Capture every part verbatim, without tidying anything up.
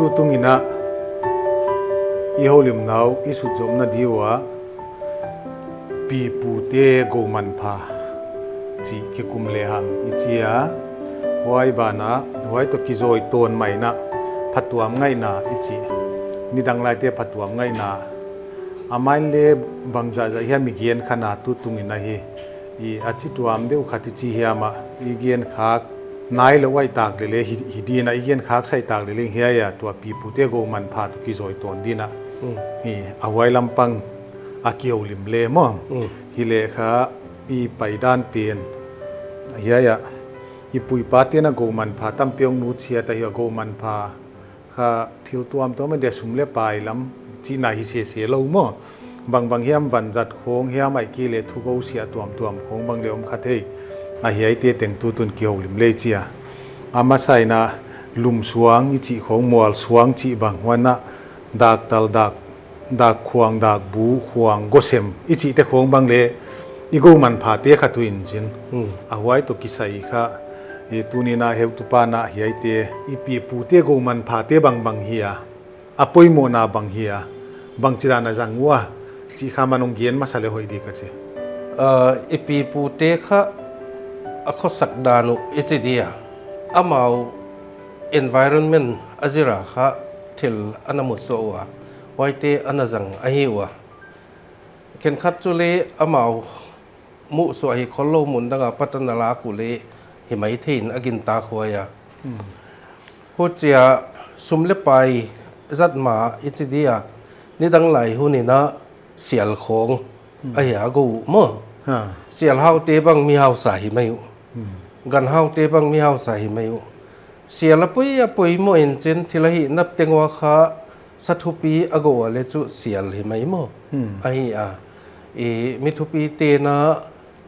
Tutung in a i houlimna uh i sutzomna di ua, Pipute Goumanpha chih kikum lehang i chi a, huai banah, huai toh kizawitawn mai in a phatuamngaihna i chih, nidang laite phatuamngaihna, a main leh bangzahzah hiam i gen kha na tutung in ahi. I a chituam deuh khat i chi hiam a, i gen khak nailou ahih tak leh leh hi, hi din a i gen khak sai tak leh leng hiai a tua Pipute Goumanpha toh kizawitawn din a. Mm. I a huai lampang a kihoulim leh maw. Mm. Hileh kha i paidan pen hiai a i pu i pate'n a Goumanpha tampi hong nutsiat ahi a, Goumanpha kha thil tuamtuam a dia sum leh pai lam chihna hi sese lou maw. Bangbang hiam vanzat khawng hiam ahihkeileh thugou siah tuamtuam khawng bang leh om kha thei. A hiaite teng tutung kihoulim leh chi a. A masa in a lumsuang i chih khawng, mualsuang chih bang, huan a daktal, dak, dakkhuang, dakbu, khuang, gosem i chihte khawng bang leh i Goumanphate kha tu in chin. Hmm. A huai toh kisai kha, i tuni'n a heutupa'n a hiaite i Pipute Goumanphate bangbang hia, a poimohna bang hia, bangchidan a zang ua chih kha man hon gen masa leh hoih di ka chi. Ah, i Pipute kha a khosak dan uh i chi dia, amau environment a zir a kha thil ana musuah ua, huaite ana zang ahi ua. Khenkhat chu leh amau muhsuah hi khollou mun dang a pat ana lak uleh hi maithei in a gintak huai a. Hmm. Huchia sum leh pai zat ma i chi dia, nidang lai hun in a sial khawng, hmm, ahi a gou uh maw. Ha. Sial haute bang mi hausa hi mai uh. Hmm. Gan haute bang mi hausa hi mai uh. Sial a poi a poimoh in chin thil a hihna teng ua kha sa thupi a gou a leh chu sial hi mai maw. Hmm. Ahi a. I mi thupite'n a,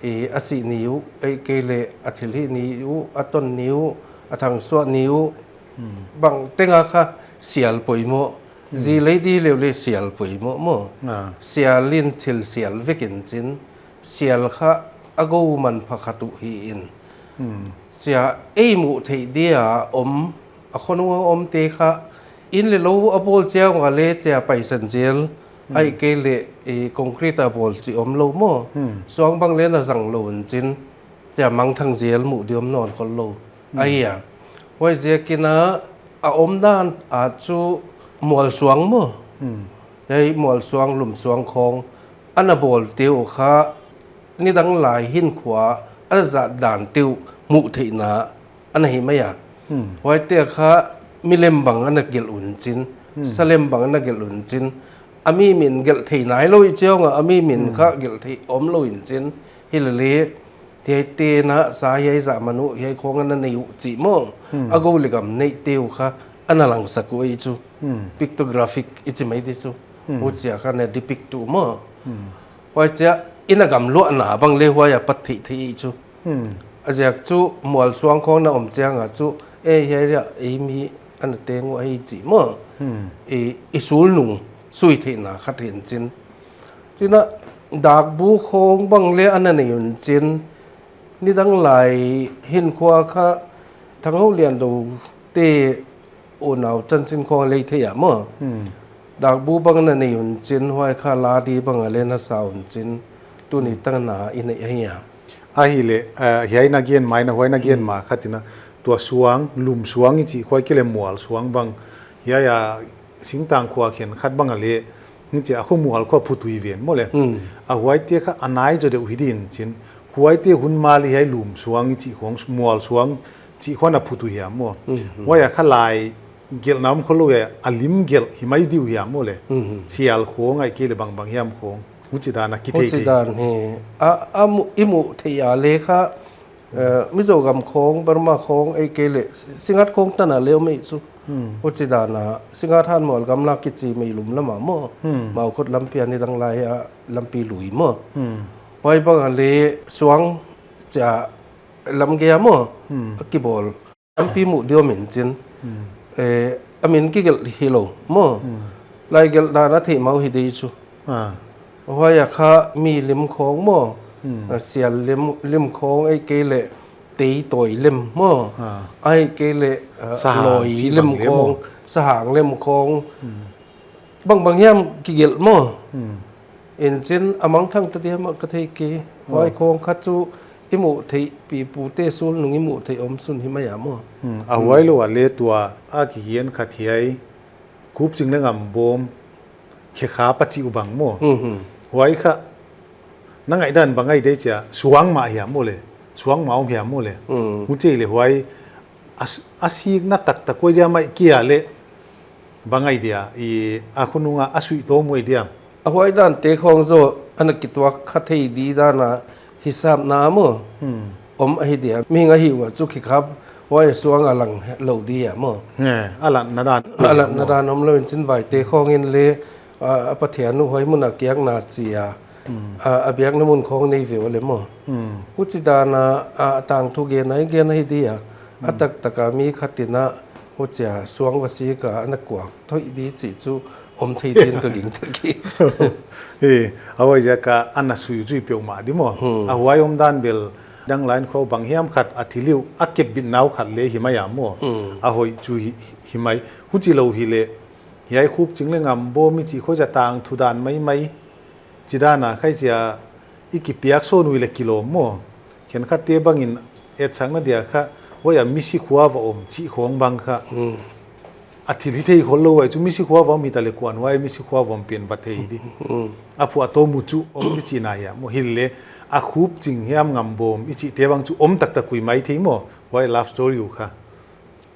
i a sih ni uh, ahihkeileh a thilhih ni uh, a ton ni uh, a thangsuah ni uh. Hmm. Bang teng a kha sial poimoh. Hmm. Zi lei di leh leh sial poimoh maw. Ah. Sial in thil sial vek in chin, sial kha a Goumanpha khat uh hi in. Hmm. Chia ei muh theih dia om, a khonung a omte kha, inn leh lou a bawl chiang ua leh chia paisan zel, hmm, ahihkeileh, eh, concrete a bawl chih omlou maw. Hmm. Suang bang leh na zang lou in chin, chia mangthang zel muh di om nawn khollou. Hmm. Ahi a. Huaiziakin a, a omdan a chu mualsuang maw. Hmm. Hiai mualsuang, lumsuang khawng ana bawlte uh kha, nidang lai hinkhua a zat dante uh muh theihna ana hi mai a. Hmm. Huaite kha milem bang ana gelh un chin, hmm, salem bang ana gelh un chin, a mi min gelh thei nailou i chi ua, a mi min, hmm, kha gelh thei omlou in chin, hilele, hiaite'n a sa hiai zah man uh, hiai khawng ana nei uh chih maw. Hmm. A gou leh gam neihte uh kha ana langsak uh ei chu. Hmm. Pictographic i chi mai di chu. Hmm. Huchia kha ana depict uh maw. Hmm. Huaichia i na gamluahna bang leh huai a pat theihtheih ei chu. Hmm. A ziak chu mualsuang khawng na om chiang a chu, eh, hiai ah ei mi ana teng uh ahi chih maw. Hmm. I, i sulnung sui theihna khat hi in chin. Chin a, dakbu khawng bang leh ana nei un chin, nidang lai hinkhua kha Thanghouliandote unau chanchin khawng lei thei a maw. Hmm. Dakbu bang na nei un chin, huai kha la di bang a leh na sa un chin, tuni, hmm, tang na i neih ahi a. Ahihleh, eh, hiai na gen ma in a, huai na gen, hmm, ma khat in a, tua suang, lumsuang i chih, huai kei leh mualsuang bang, hiai a singtang khua khenkhat bang a leh, ni chia a kho mual kho phutui ven maw leh. Hmm. A huaite kha a nai zaw deuh hi di in chin. Huaite hun ma leh hiai lumsuang i chih khawng, mualsuang chih khawng a phutui hiam maw. Hmm, hmm. Huai a kha lai gelhna om khollou a, a lim gelh hi mai di uh hiam maw leh. Hmm, hmm. Sial khawng ahihkeileh bangbang hiam khawng. Huchidan a kithei thei. Huchidan hi. A, a mu, i muh theih a leh kha, eh, Mizo gam khawng, Burma khawng, ahihkeileh, Singngat khawng tan a leh om ei chu. Hmm. Huchidan a, Singngat Hanmual gamla kichi Meilum lam a maw. Hmm. Maukhut lampi a nidang lai a lampi lui maw. Hmm. Huai bang a leh suang chia lam gei a maw. Hmm. A kibawl. Lampi muh di om in chin. Hmm. Eh, a min kigelh hilou maw. Hmm. Lai gelh dan a theih mah uh hi di chu. Ah. Huai a kha mi lim khawng maw. Hmm. Ah, sial lim, lim khawng ahihkeileh tei tawi lem maw. Ah. Ahihkeileh, ah, saha loi chi lem bang leh khawng maw. Sahang lem khong. Hmm. Bangbang hiam kigelh maw. Hmm. Inchin a mangthang ta diam ka thei kei. Oh. Huai khong kha chu i muh theih pi pute sulnung i muh theih om sun hi mai a maw. Hmm. A huai lou a leh tua a kigen khat hiai Khupching leh Ngambawm khekhap a chih uh bang maw. Hmm, hmm. Huai kha na ngaihdan bang ahi dia chia suang mah hiam maw leh. Suang mah om hiam maw leh. Hmm. Huchi leh huai a s-, a sikna taktak koi dia mai kia leh bang ahi dia, i a khonung a a suih tawm uh ahi dia. A huai dan te khong zaw ana kituak kha thei di dan a hisap na maw. Hmm. Om ahi dia. Mihing ahi ua chu khekhap huai suang a lang lou di a maw. Nge, a latna dan. A latna dan om lou inchin vai te khong in leh, a, a Pathian uh huai mun a kiakna chia. Hmm. A, a biakna mun khong nei ve ua leh maw. Hmm. Huchi dan a, a tangthu gen ahi, gen ahi dia. A, hmm, taktak a mi khat in a huchia suang va sik a ana kuak thoih di chih chu om thei din ka gingta kei. Eh, a huai ziak a ana sui uh chu i peuhmah di maw. Hmm. A huai omdan bel dang line khong bang hiam khat a thil uh a kepbitna uh khat leh hi mai a maw. Hmm. A hoih chu hi, hi mai. Huchi lou hi leh, hiai Khupching leh Ngambawm i chih khong a tangthu dan maimai. Chih dan a khai chia i kipiak sawn uh leh kilawm maw. Khenkhat te bangin etsakna dia kha, huai a misi khua va om chih khong bang kha. Hmm. A thil hi thei khol lou huai chu misi khua va om hita leh kuan huai misi khua va om pen va thei di. Hmm. A phuahtawm uh chu om di chihna hia maw hi leh a Khupching hiam Ngambawm i chih te bang chu om taktak uh hi mai thei maw. Huai love story uh kha.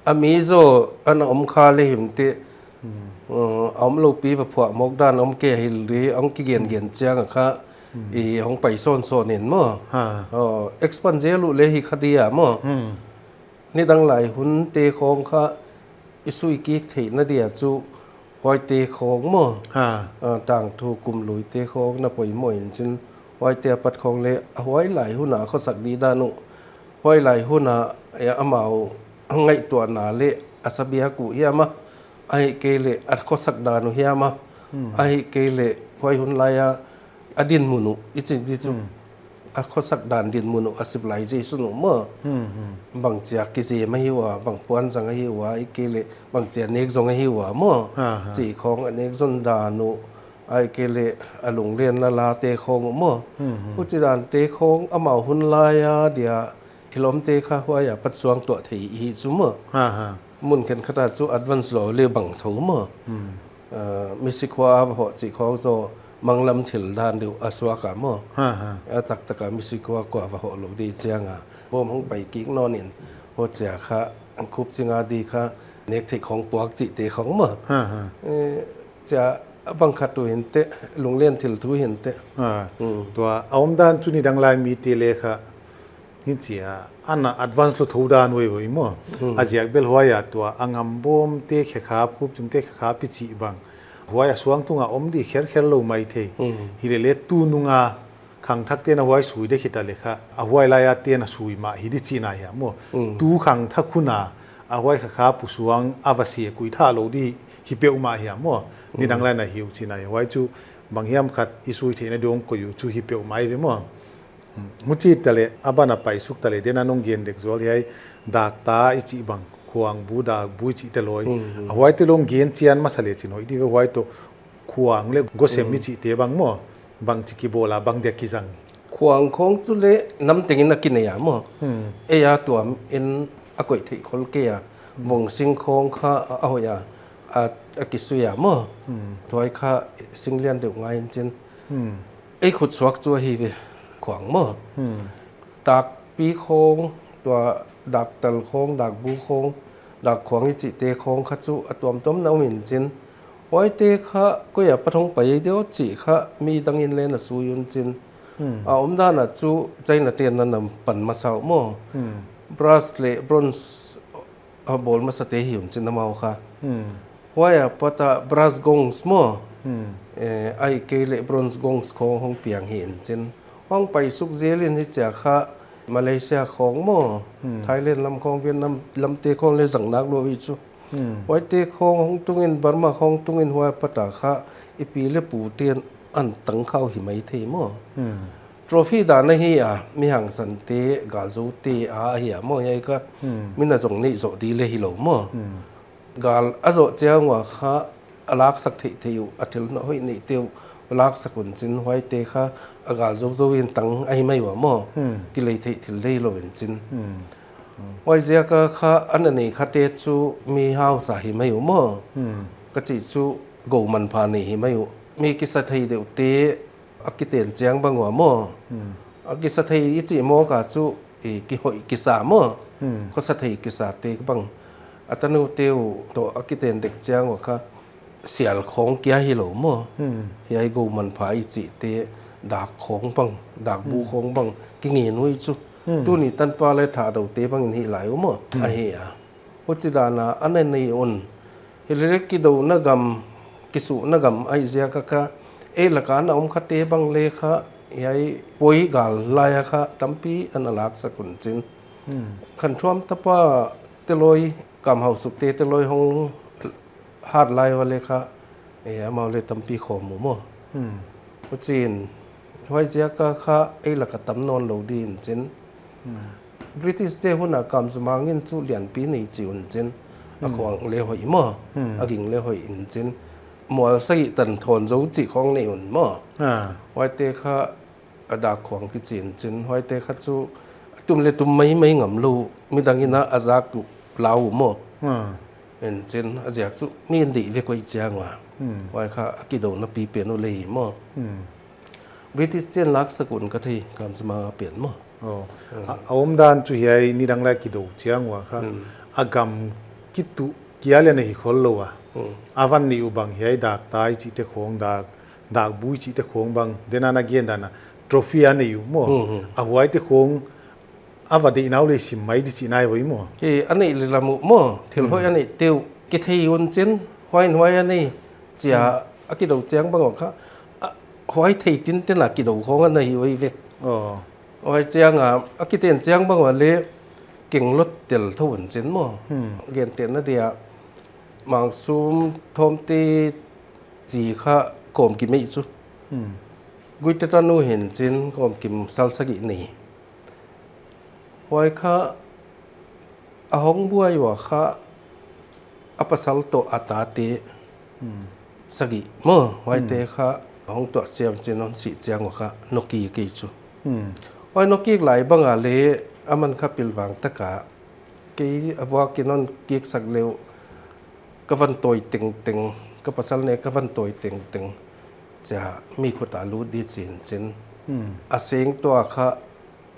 A mi zaw ana om kha leh him teh. Hmm. Uh, a om lou pi va phuah mawk dan om kei hi leh, hong kigen, hmm, gen chiang a kha, hmm, i hong pai sawnsawn in maw. Ha. Uh, expand zel uh leh hi kha dia maw. Hmm. Nidang lai hun te khong kha i sui kik theihna dia chu huai te khong maw. Ha. Uh, tangthu kum lui te khong na poimoh inchin huai te apat khong leh, a huai lai hun a khosak di dan uh. Huai lai hun a, eh, amau ngaihtuahna leh a sa biak uh hiam a, ahihkeileh a khosak dan uh hiam a, hmm, ahihkeileh huai hun lai a, a dinmun uh, i chih di chu. Hmm. A khosak dan dinmun uh, a civilization uh maw. Hmm, hmm. Bangchia kizem ahi ua, bang puan zang ahi ua, ahihkeileh bangchia nek zong ahi ua maw. Ha, ha. Chih khong a nek zon dan uh, ahihkeileh a lunglenna la te khong uh maw. Hmm, hmm. Huchi dan te khong amau hun lai a dia thil om te kha huai apat suang tuah thei hi chu maw. Ha, ha. Mun khenkhat a chu advance lou leh bang tho maw. Hmm. Uh, misi khua a va hoh chih khong zaw manglam thil dan deuh a suak a maw. Ha, ha. A taktak a misi khua khua va hoh lou di chiang a. Bawm hong pai kik nawn in huchia kha Khupching a di kha nek theih khong puak chih te khong maw. Ha, ha. Eh, chia a bang khat uh hinteh, lunglen thil thu hinteh. Ha. Hmm. Tua a omdan chu nidang lai mite leh kha hichia ana advance lou thou dan uh ahi maw. Hmm. A ziak bel huai a tua a Ngambawm te khekhap, Khupching te khekhap i chih bang huai a suang tung a om di khelkhel lou maithei. Hmm. Hi leh leh tunung a khangthak te'n a huai sui di hita leh kha, a huai lai a te'n a sui mah hi di chihna hia maw. Hmm. Tu khangthak hun a, a huai khekhap uh suang a va sik uh i tha lou di hi peuhmah hia maw. Hmm. Nidang lai a hi uh chihna hia. Huai chu bang hiam khat i sui theihna ding koih uh chu hi peuhmah hi ve maw. Hmm. Huchi ta leh, a ban a paisuk ta leh, den a nong gen dek zual hiai, dak ta i chih bang, khuangbu, dakbu i chih te loi. Hmm, hmm. A huai te leng gen chian masa leh chin hoih di ve, huai toh khuang leh gosem, hmm, i chih te bang maw. Bangchi kibawl a, bang dia kizang. Khuang khong chu leh nam teng in a kinei a maw. Hmm. Ei a tuam in a koih theih khol kei a. Hmm. Vongsing khong kha a, a hoih a, a, a kisui a maw. Hmm. Tuai kha sing lian deuh ngai in chin. Hmm. Ei khut suak chu ahi ve khuang maw. Hmm. Dakpi khong, tua daktal khong, dakbu khong, dakkhuang i chih te khong kha chu a tuamtuam na um in chin. Huai te kha koi apat hong pai di uh chih kha midang in leng na sui un chin. Hmm. A omdan a chu China te'n na nam pan masa uh maw. Hmm. Brass leh bronze a bawl masa te hi un chin amau kha. Hmm. Huai apat a brass gongs maw. Hmm. Eh, ahihkeileh bronze gongs khong hong piang hi in chin. Hong paisuk zel in hichia kha Malaysia khong maw. Hmm. Thailand lam khong, Vietnam lam te khong leng zang nak lou hi chu. Hmm. Huai te khong hong tung in, Burma khong tung in huai apat a kha i pi leh pu te'n an tang khau hi maithei maw. Hmm. Trophy dan ahi a, mi hangsan te, galzou te a ahi a maw, hiai kha, hmm, min a zong neih zoh di leh hilou maw. Hmm. Gal a zoh chiang ua kha a laksak theihtheih uh, a thil na hoih neihte uh laksak un chin, huaite kha a gal zouzou in tang ahi mai ua maw. Hmm. Kilei theih thil lei lou in chin. Hmm. Huaiziak a kha a na nei khate chu mi hausa hi mai uh maw. Hmm. Ka chih chu gou manpha nei hi mai uh. Mi kisa thei deuhte a kiten chiang bang ua maw. Hmm. A kisa thei i chih mawk a chu i kihoih kisa maw. Hmm. Khosa thei kisate bang. A tanute uh toh a kiten dek chiang ua kha sial khawng kia hilou maw. Hmm. Hiai gou manpha i chihte dak khawng bang, dak bu Hmm. khawng bang, kingen uh chu. Hmm. Tuni tanpa leh Thadou te bang in hih lai uh maw. Hmm. Ahi a. Huchi dan a a na nei un. Hilele kidouna gam, kisuhna gam ahih ziak a kha, ei lak a na om khate bang leh kha, hiai poi gal lai a kha tampi a na laksak un chin. Hmm. Khan thuam tapa te loi, Kam Hau Suk te te loi hong hat lai ua leh kha, eh, amau leh tampi khawm uh maw. Hmm. Huchiin, huaiziak a kha ei lak a tam nawnlou di in chin. Hmm. British te hun a Kamzumang in chu lianpi nei chi un chin. A Hmm. khuang leh hoih maw. Hmm. A ging leh hoih in chin. Mual sagih tan thawn zou chih khawng nei un maw. Ah. Huaite kha a dak khuang kichi in chin. Huaite kha chu tum leh tum maimai ngam lou. Midang in a zak uh lau uh maw. Ah. In chin a ziak chu mi in deih vek uh chiang ua. Hmm. Huai kha a kidouna pipen uh lei maw. Hmm. British te'n laksak un ka thei, Kamzumang a pen maw. Oh. Hmm. A, a omdan chu hiai nidang lai kidou chiang ua kha. Hmm. A gam kituh kia leh na hi khollou a. Hmm. A van neih uh bang hiai dak ta i chihte khawng, dak, dak bu i chihte khawng bang. Dena na gen dan a trophy a neih uh maw. Hmm, hmm. A huaite khawng a va deihna uh leh sim mai di chihna ahi uh maw. Hi, a neih leh lam uh maw, thil hoih Hmm. a neihte uh kithei un chin, huai in huai a nei, chia Hmm. a kidou chiang bang ua kha, a, huai thei tinten a kidou khawng a na hi uh ve. Oh. Huai chiang a, a kiten chiang bang ua leh, keng lot tel thou un chin maw. Hmm. Gentehna dia, Mangsum Thawmte chi kha Kawmkim ei chu. Hmm. Guite tanu hin chin Kawmkim sal sagih nei. Huai kha a hong buai ua kha a pasal toh a tate Hmm. sagih maw, huaite Hmm. kha a hong tuah siam chin hon sih chiang ua kha nokik ei chu. Hmm. Huai nokik lai bang a leh aman kha pilvang tak a kei a vuak in hon kiksak leh uh ka van tawi tengteng, ka pasal ne ka van tawi tengteng. Chia mi khut a lut di chin chin. Hmm. A seng toh a kha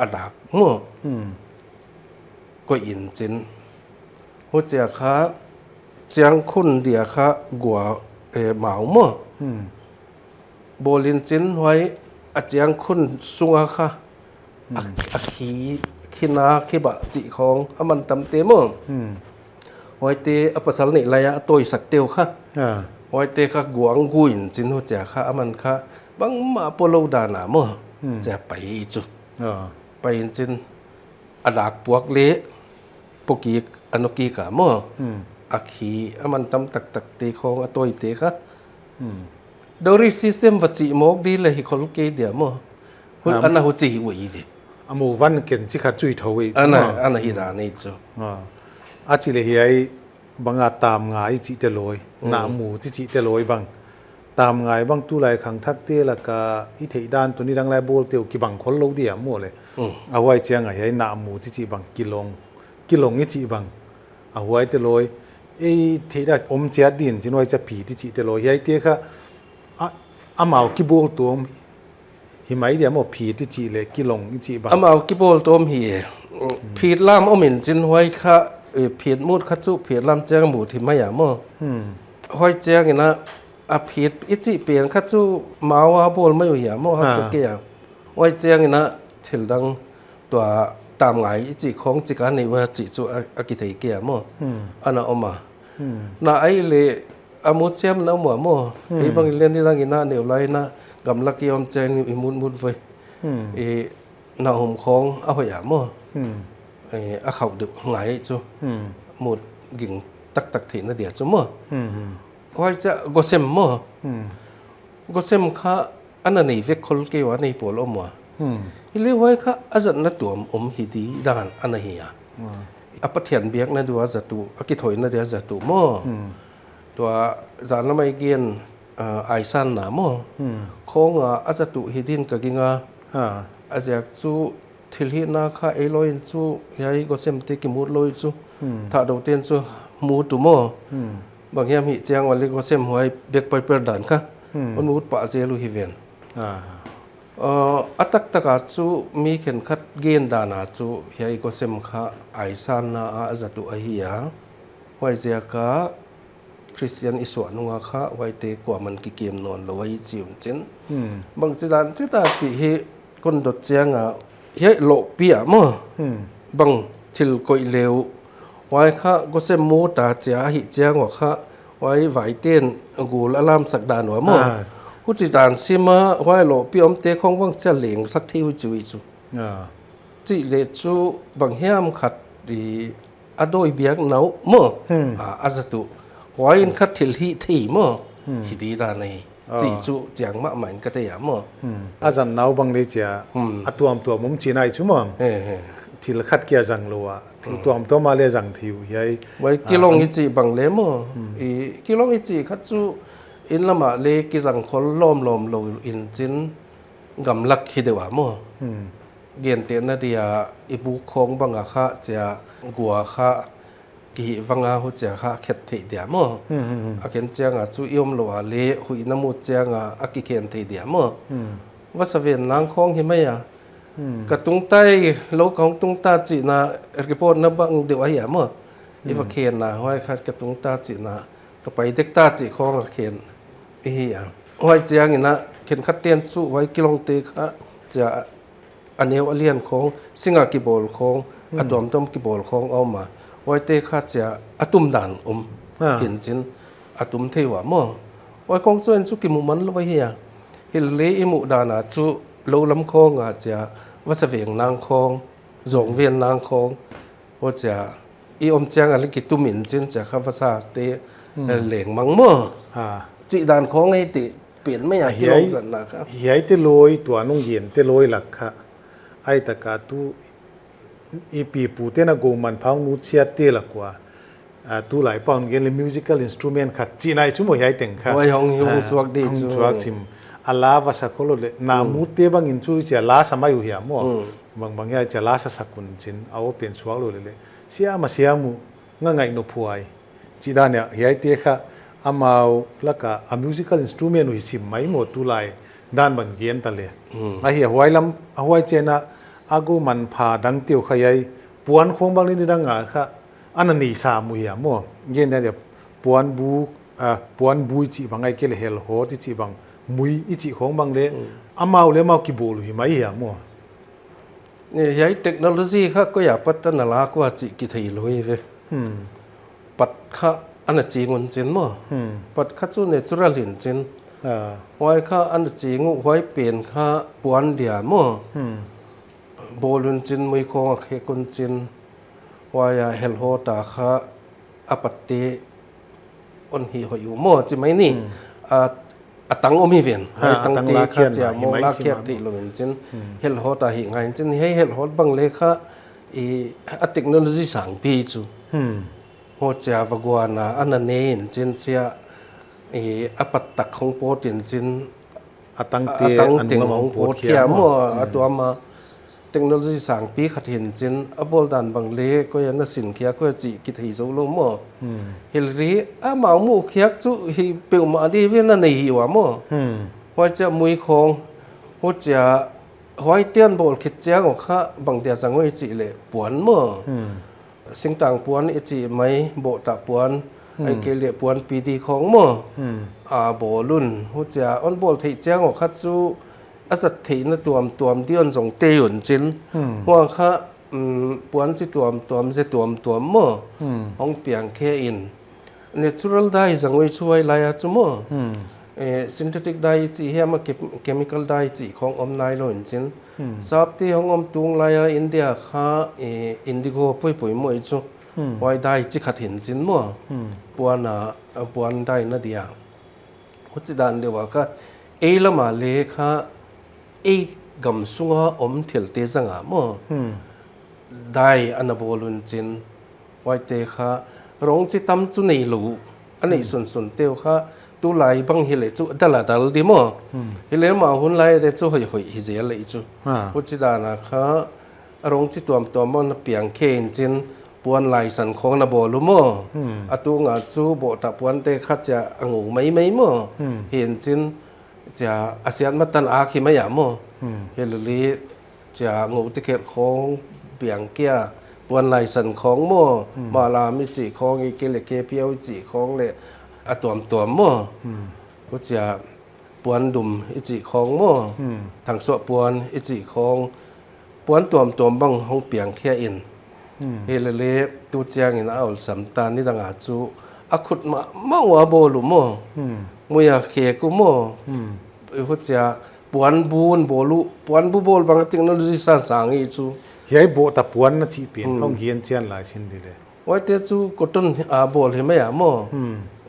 a dak maw. Hmm. Koih in chin. Huchia kha chiang khun dia kha gua, eh, mau maw. Hmm. Bawl in chin huai a chiang khun sung a kha. A, Hmm. a khi, khina khibah chih khawng aman tamte maw. Hmm. Huaite a pasal neih lai a a tawisakte uh kha. Ah. Huaite kha guang gui in chin huchia kha aman kha bangmah pua lou dan a maw. Hmm. Chia pai chu. Ah. Pai in chin a dak puak leh pokik a nokik a maw. Hmm. A khi aman tam taktakte khawng a tawite kha. Hmm. Dowry system va chih mawk di leh hi khol kei dia maw. Hu-, Am. ana huchi hi uh ve. A mu van ken chi khat chu i thou ei chu Ana, maw. ana hi dan ei chu. Ah. A chih leh hiai bang a tamngai i chihte loi, Hmm. nahmu i chihte loi bang. Tamngai bang tulai khangthakte lak a i theih dan tuni dang lai bawlte uh kibang khollou dia maw leh. Hmm. A huai chiang a hiai nahmu i chih bang kilong, kilong i chih bang. A huaite loi, ei theih dan om chiat din chin huai chia phit i chihte loi. Hiaite kha, a, amau kibawl tuam hi mai dia maw, phit i chih leh kilong i chih bang. Amau kibawl tuam hi e. Hmm. Phit lam om in chin huai kha, eh, phit mut kha chu phit lam chiang mut hi mai a maw. Hmm. Huai chiang in a, a phit i chih pen kha chu mau a bawl mai uh hia maw, haksa Ah. kei a. Huai chiang in a thil dang tua tamngai i chih khawng chik a nei ua chih chu a, a kithei kei a maw. Hmm. Ana om a. Hmm. Na ai leh a mut chiam na om ua maw. Hmm. Ei bang i leh nidang in a neu lai in a gamlak i om chiang i mut mut voi. Hmm. I na hum khawng a hoih a maw. Hmm. I a khauh deuh ngai chu. Hmm. Mut ging taktak theihna dia chu maw. Hmm, hmm. Huai chia gosem maw. Hmm. Gosem kha ana nei vek khol kei ua, nei pawl om ua. Hmm. Hileh huai kha a zatna tuam om hi di dan ana hi a. Hmm. a Pathian biakna dia zat uh, a kithoihna dia zat uh maw. Hmm. Tua zan lamai gen, ah, aisanna maw. Hmm. Khong a, a zat uh hi din ka ging a. Ah. A ziak chu thilhihna kha ei lou in chu, hiai gosem te kimut lou chu. Hmm. Thadou ten chu mut uh maw. Hmm. Bang hiam hih chiang ua leh gosem huai bagpiper dan kha. Hmm. Hon mut pah zel uh hi ven. Ah. Uh, a taktak a chu mi khenkhat gen dan a chu hiai gosem kha aisanna a zat uh ahi a. Huaiziak a Christian i suah nung a kha huaite kuaman kikem nawn lou ahi chi un chin. Hmm. Bangchidan chita chih hi kon dot chiang a, hiai lohpi a maw. Hmm. Bang thil koih leh uh, huai kha gosem mut a chia ahih chiang ua kha, huai vaiten gul a lamsak dan ua maw. Ah. Huchidan sim a, huai lohpi omte khong bang chia lengsak thei uh chu i chu. Ah. Chih leh chu bang hiam khat i a dawi biakna uh maw. Hmm. Ah, a zat uh. Huai in kha thilhih thei maw. Hmm. Hi di dan ahi. Ah. Chih chu chiang mahmah in ka thei a maw. Hmm. A zanna uh bang leh chia, hmm, a tuamtuam om chihna i chu maw. He, he. Thil khat kia zang lou a. Thil, hmm, tuamtuam a leh zang thei uh hiai. Huai, ah, kilawng i chih bang leh maw. Hmm. I kilawng i chih kha chu inn lam a leh kizang khol lawmlawm lou in chin gamlak hi deuh a maw. Hmm. Gentehna dia i buk khong bang a kha chia gua kha kihih vang a huchia kha khet theih dia maw. Hmm, hmm, hmm. A khen chiang a chu i om lou a leh huihna mut chiang a a kikhen thei dia maw. Hmm. Vasa ven nang khong hi mai a. Hmm. Ka tung tai lou, ka hong tung ta chihna report na bang deuh ahi a maw. I va, hmm, khenna huai kha ka tung ta chihna, ka pai dek ta chih khong a khen i hi a. Huai chiang in a khenkhat ten chu huai kilawng te kha chia a neu a lian khong, sing a kibawl khong, a, hmm, tuamtuam kibawl khong a om a. Huaite kha chia a tum dan om. Ah. In chin a tum thei ua maw. Huai khong chu en chu kimu man lou ahi a. Hilele i muh dan a chu lou lam khong a chia vasa ven nang khong, zawng ven nang khong. Huchia i om chiang a leh kitum in chin chia kha vasa te, hmm, leng mang maw. Ha. Chih dan khong ei te pen mai a, ah, kilawng, hiai, zanna kha. Hiaite lawi, tua nung gen te lawi lak kha. Ai taka tu i pi pu ten a gou manpha hong nutchiat te lak ua. Ah, tulai pa hon gen leh musical instrument khat chihna i chu maw hiai teng kha. Huai hong, hong, ah, suak di hong chu. Suak sim. A la vasa khol leh na, hmm, mut te bang in chu chia la sa mai uh hia maw. Hmm. Bangbang hiai chia la sa sak un chin, a aw pen suak lou leleh. Siam a siam uh, nga ngaih nop huai. Chih dan a, hiaite kha, amau lak a, a musical instrument uh hi sim mai maw tulai dan ban gen ta leh. Hmm. Ahi a huai lam, a huai chiang a, a gou manpha dangte uh kha hiai, puan khong bang leh nidang a kha, ana nei sam uh hia maw. Gen dan a, puan bu, ah, puan bu i chih bang ahihkeileh helhawt i chih bang, mui i chih khong bang leh, hmm, amau leh amau kibawl uh hi mai hia maw. Ni, hiai technology kha koi apat a na lak ua chih kithei lou hi ve. Hmm. Pat kha ana ching un chin maw. Hmm. Pat kha chu natural hi in chin. Ah. Huai kha ana ching uh, huai pen kha puan dia maw. Hmm. Bawl un chin, mui khong a khek un chin. Huai a helhawt a kha a pat te hon hih hoih uh maw, chi mai ni. Hmm. A, a tang om hi ven. Ha, huai a tang tang te kha chia maw, hi mai lak sim khiak a maw. Theih lou in chin. Hmm. Helhawt a hih ngai in chin, hiai helhawt bang leh kha, i, a technology sangpi chu. Hmm. Huchia va guan a, ana nei in chin chia, i, a pat tak hong pawt in chin, a tang te, a tang teng hong pawt khia maw, a, hmm, tuam a. Technology sangpi khat hi in chin, a bawl dan bang leh, koi ana sin khia, koi chih kithei zou lou maw. Hmm. Hilele, amau muh khiak chu hi peuhmah di ve, na nei hi ua maw. Hmm. Huai chia mui khong, huchia, huaite'n bawl khit chiang ua kha, bang dia zang uh i chih leh puan maw. Hmm. Singtang puan i chih mai, bawhtah puan, hmm, ahihkeileh puan pidi khong maw. Hmm. A bawl un, huchia hon bawl theih chiang ua kha chu, a zat theihna tuamtuam di hon zong tei un chin. Hmm. Huang kha, um, puan chi tuamtuam, ze tuamtuam maw. Hmm. Hong piang khe in. Natural dye zang uh i chu huai lai a chu maw. Hmm. Eh, synthetic dye i chih hiam a chem-, chemical dye i chih khong om nai lou in chin. Hmm. Sap te hong om tung lai a India kha, eh, indigo poipoi maw i chu. Hmm. Huai dye chi khat hi in chin maw. Hmm. Puan a, a puan dye na dia. Huchidan deuh a kha, ei lam a leh kha, ei gam sunga om thil te zang a maw. Hmm. Dye ana bawl un chin, Huaite kha rong chi tam chu nei lou. A neih sunsun teu kha tulai bang hileh chu dal a dal di maw. Hileh amau hun lai te chu hoihhoih hi zel leh chu. Huchi dan a kha a rong chi tuamtuam maw na piang khe in chin puan laisan khawng na bawl uh maw. A tunga chu bawhta puante kha chia a ngou maimai maw. Hi in chin chia a siat matan a khi mai a maw. Hilele chia ngou te khelh khawng piang kia puan laisan khawng maw. Malam i chih khawng i ke le kephiau i chih khawng le a tuamtuam maw. Huchia puan dum i chih khawng maw. Thangsuah puan i chih khawng puan tuamtuam bang hong piang khia in. Hilele tu chiangin a olsam ta nidang a chu a khut mahmah ua bawl uh maw. Mui a khek uh maw. Huchia puan bu bawl uh, puan bu bawl bang technology sang sang i chu. Hiai bawhta puan na chih pen hong gen chian lai sin di le. Huaite chu cotton a bawl hi mai a maw.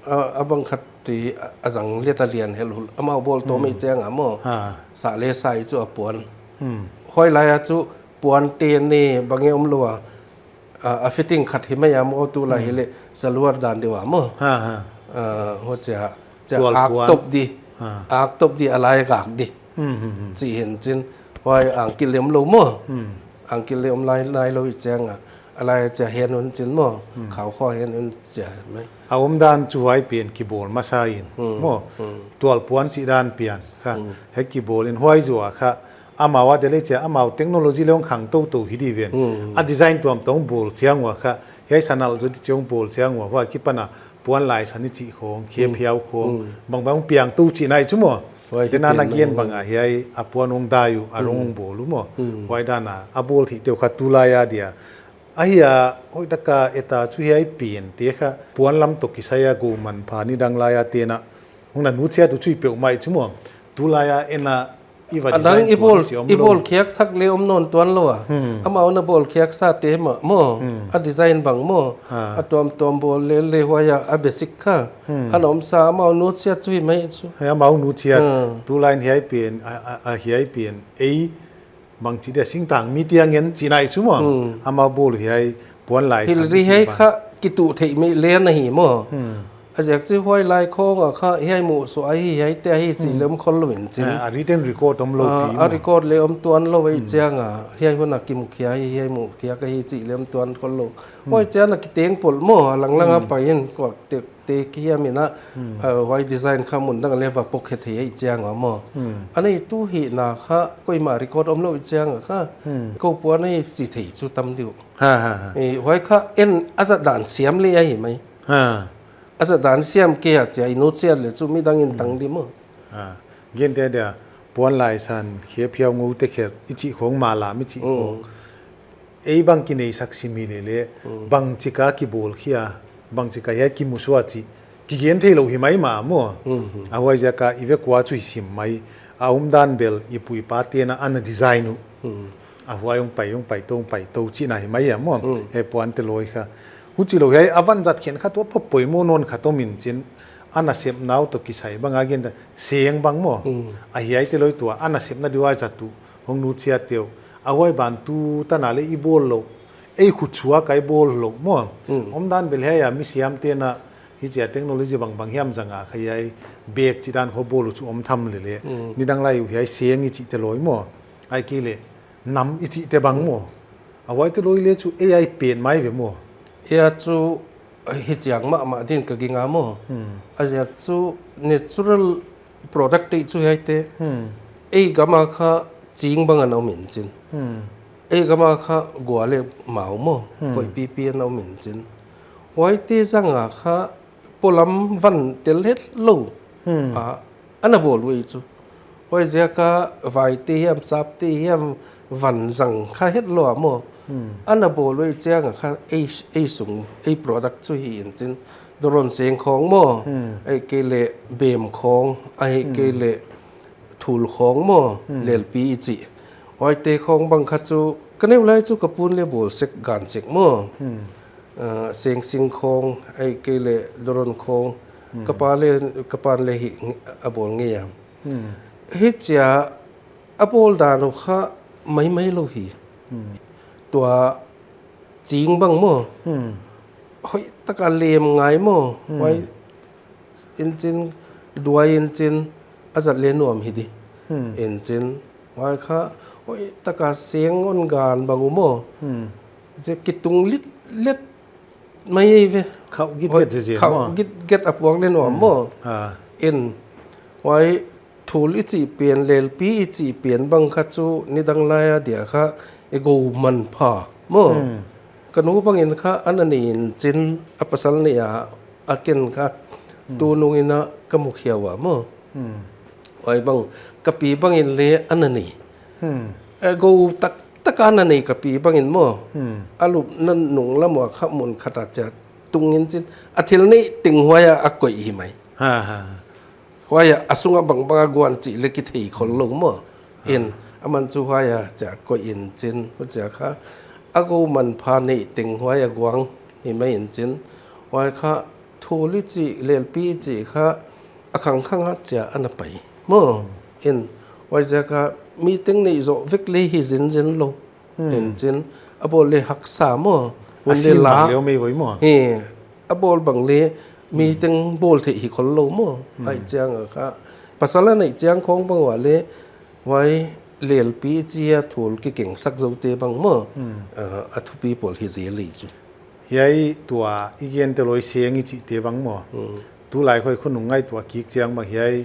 A, a bang khat ti a, a zang liat a lian helhul amau bawl tawm i chiang a maw. Sa le sa i chu a puan. Huai lai a chu puan te ne bang e om lou a. A, a fitting khat hi mai a maw tulai hileh saluar dan deuh a maw. Huchia chia ak top di. Ak top di a lai gak di. Chi hin chin huai angkil le om lou maw. Angkil le om lai nai lou i chiang a. A lai chia hen un chin maw. Khau khaw hen un chia mai. A omdan chu huai pen kibawl masa in maw. Tual puan chih dan pian kha. He kibawl in huai zoh a kha amau a delei chia amau technology le hong khang toutou hi di ven. A design tuamtuam bawl chiang ua kha. Hiai sanal zo di chiang bawl chiang ua huai kipan a puan laisan i chih khawng, khephiau khawng. Bangbang piang tou chih nai chu maw. Tena na gen bang a hiai a puan hong dai uh, a rong hong bawl uh maw. Huai dan a a bawl thei teu kha tulai a dia. Ahia, hoih taka eta chu hiai pen te kha puan lam toh kisai a gou manpha nidang lai a tena hong na nuchiat uh chu i peuhmah i chu maw. Tulai a ena i va design tuan chi om lou. A dang i bawl khiak thak le om nawn tuan lou a. Amau na bawl khiak sa te maw. A design bang maw. A tuamtuam bawl le le huai a a basic kha. A na om sa amau nuchiat chu hi mai chu. Amau nuchiat. Tulai in hiai pen, a, a, a hiai pen. Ei bangchi dia singtang mi tiang en chi nai chu maw. Amau bawl hiai puan laisan i chih bang. Hilele hiai kha kituh theih mai le na hi maw. A ziak chu huai lai khawng a kha hiai muh suah ahi hiai te ahi chih le om khol lou in chin. A written record om lou pi maw. A record le om tuan lou i chiang a hiai hun a kimukhia hi hiai mukhia ka hi chih le om tuan khol lou. Huai chiang a kiteng pol maw a langlang a pai in kuak te te kiam in a, huai design kha mun dang le va pok khe thei i chiang a maw. A nei tu hi na kha koima record om lou i chiang a kha. Kou puan a hi chi thei chu tam diu. Huai kha en a zat dan siam le ahi mai. A zat dan siam kei a chia i nuchiat le chu midang in tang di maw. Gen te dia puan laisan, khephiau ngou te khelh, i chih khawng malam i chih khawng. Ei bang kinei sak sim hi le le, bangchik a kibawl khia, bangchik a hiai kimu suah chih, kigen thei lou hi mai mah maw. A huai ziak a i vek ua chu i sim mai, a omdan bel i pu i pa tena ana design uh. A huai hong pai, hong pai tou, hong pai tou chih na hi mai a maw. He puan te lawi kha. Huchi lou hiai a van zat khen kha tua pop poimoh nawn kha tomin chin. Ana sepna uh toh kisai bang a gen ta seng bang maw. A hiai te lawi tua ana sepna di huai zat uh. Hong nuchiat teu. A huai ban tu tana le i bawl lou. Ei khut suak a i bawl lou maw. Omdan bel hiai a mi siam tena hichia technology bangbang hiam zang a kha hiai bag chih dan kho bawl uh chu om tham le le. Nidang lai uh hiai seng i chih te lawi maw. Ai kei le nam i chih te bang maw. A huai te lawi le chu A I pen mai ve maw. Hia chu hichiang mahmah din ka ging a maw. A ziak chu natural product te chu hiai te. Ei gam a kha ching bang ana om in chin. Ei gam a kha gua le mau maw. Koi pipi ana om in chin. Huai te zang a kha polam van tel het lou. A, ana bawl uh ei chu. Huai ziak a vai te hiam, sap te hiam, van zang kha het lou a maw. Ana bawl uh ei chiang a kha ei, ei sung, ei product chu hi in chin. Doron seng khawng maw. Ei kei le bem khawng, ei kei le thul khawng maw, lelpi i chih. Huai te khawng bang kha chu, ka neu lai chu ka pun le bawl sek gan sek maw. Seng sing khawng, ei kei le doron khawng, ka pa le, ka pan le hi a bawl ngei a. Hichia a bawl dan uh kha maimai lou hi. Tua ching bang maw. hoih taka lem ngai maw. Hmm. Huai inchin, duai inchin, a zat le nuam hi di. Hmm. Inchin, huai kha, hoih taka seng on gan bang uh maw. Hmm. Zia kitung lit let mai ve. Khauh gitget Hoih, zia zia khauh maw. gitget a puak le nuam Hmm. maw. Ah. In, huai thul i chih pen, lelpi i chih pen bang kha chu nidang lai a dia kha i go manpha maw. Hmm. Ka nu bangin kha ana nei inchin a pasal nei a, a ken kha Hmm. tunung in a ka mu khia ua maw. Hmm. Huai bang, ka pi bangin le ana nei. Hmm. Eh, go tak, taka ana nei ka pi bangin maw. Hmm. A lupna nung lam ua kha mun khat a chia tung inchin. A thil nei teng huai a a koih hi mai. Ha, ha. Huai a, a sunga bangbang a guan chih le kithei khol lou maw. Ah. In, aman chu huai a chia koih inchin, huchia kha. A go manpha nei teng huai a guang hi mai inchin. Huai kha, thul i chih, lelpi i chih kha, a khangkhang a chia ana pai. Maw, Hmm. in, huai zia kha, mi teng nei zoh vek le hi zinzin lou. Hmm. Inchin, a bawl le haksa maw. A Hun le sin la. bang leu mei voi maw. He, a bawl bang le mi Hmm. teng bawl theih hi khol lou maw. Hmm. Huai chiang a kha. Pasal a neih chiang khong bang ua le, huai lelpi chia thul kikeng sak zote bang maw. Hmm. Ah, a thupi pawl hi zel lei chu. Hiai tua i gen te loi seng i chih te bang maw. Hmm. Tulai khoi khonung ngaihtuah kik chiang bang hiai,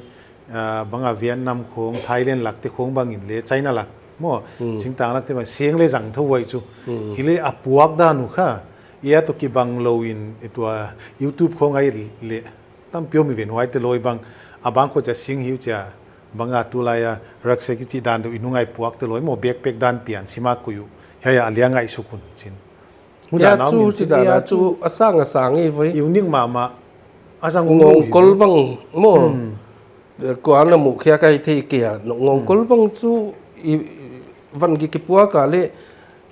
ah, bang a Vietnam khong, Thailand lak te khong bangin le, China lak maw. Hmm. Singtang lak te bang seng le zang thou huai chu. Hmm. Hi le a puak dan uh kha. Ia toh kibang lou in, i tua YouTube khong ai le. Tampi om i ven huai te loi bang. A bang khong chia sing hiu chia. Bang a tulai a rucksack i chih dan deuh i nunga i puak te loi maw backpack dan pian sima kuyu. Hiai a liang a i sukun chin. Hudan Ia nau chu min chi chin dan ia a chu chu a sang a sang i voi. Unique mahmah. A zang um Ngawng lou hi kol ve. bang maw. Hmm. Kua na mu khia kai thei kia. Ngawng Hmm. kol bang chu i van gi kipuak a le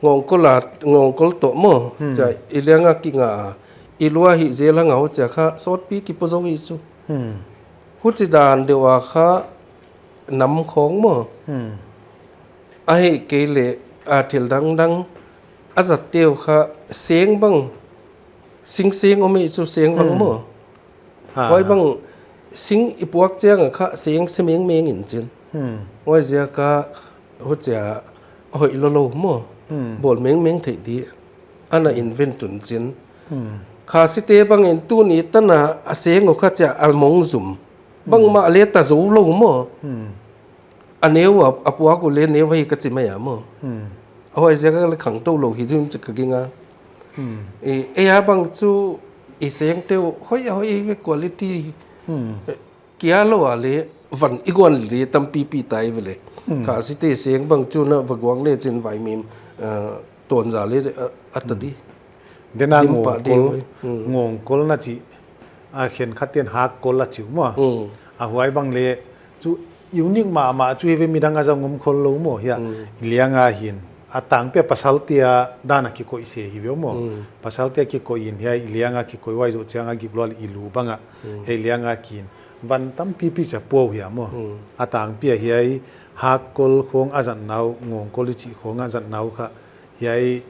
ngawng kol a, ngawng kol toh maw. Hmm. Chia i liang a kinga. I lua hi zel a ngau chia kha sawtpi kipu zou hi chu. Hmm. Huchi dan deuh a kha nam khong maw. Hmm. A hei kei le a thil dang dang a zat teu kha seng bang, sing seng om i chu seng bang Hmm. maw. Ha, Huai ha. bang sing i puak chiang a kha seng se meng meng in chin. Hmm. Huai zia kha huchia hoih lou lou maw. Hmm. Bawl meng meng theih di. Ana Hmm. invent tun chin. Hmm. Khasi te bangin tuni tana a seng uh kha chia a mong zum. Hmm. Bangmah le ta zou lou maw. Hmm. A neu a, a puak uh le neu hi ka chi mai a maw. Hmm. A huai zia ka le khang tou lou hi dun chi ka ging a. Hmm. E, e a bang chu i seng teu hoih a hoih ve quality. Hmm. E, kia lou a le van i guan le tampi pi tai ve le. Hmm. Khasi te seng bang chu na va guang le chin vai mim, eh, ton za le, eh, a ta Hmm. di. Dena Dim ngawng pah di kol, hoi. Hmm. ngawng kol na chi, a khen khat ten hak kol a chi maw. Hmm. A huai bang le, chu unique mahmah chu hi ve midang a zang um khol lou maw hia. Hmm. I liang a hin. A tangpi a pasal te a dan a kikoih se hi ve maw. Hmm. Pasal te a kikoih in hia i liang a kikoih huai zoh chiang a gik lua le i lu bang a. Hmm. Hia i liang a kin. Van tampi pi chia puau hia maw. Hmm. A tangpi a hiai hak kol khong a zat nau, ngawng kol i chih khong a zat nau kha. Hiai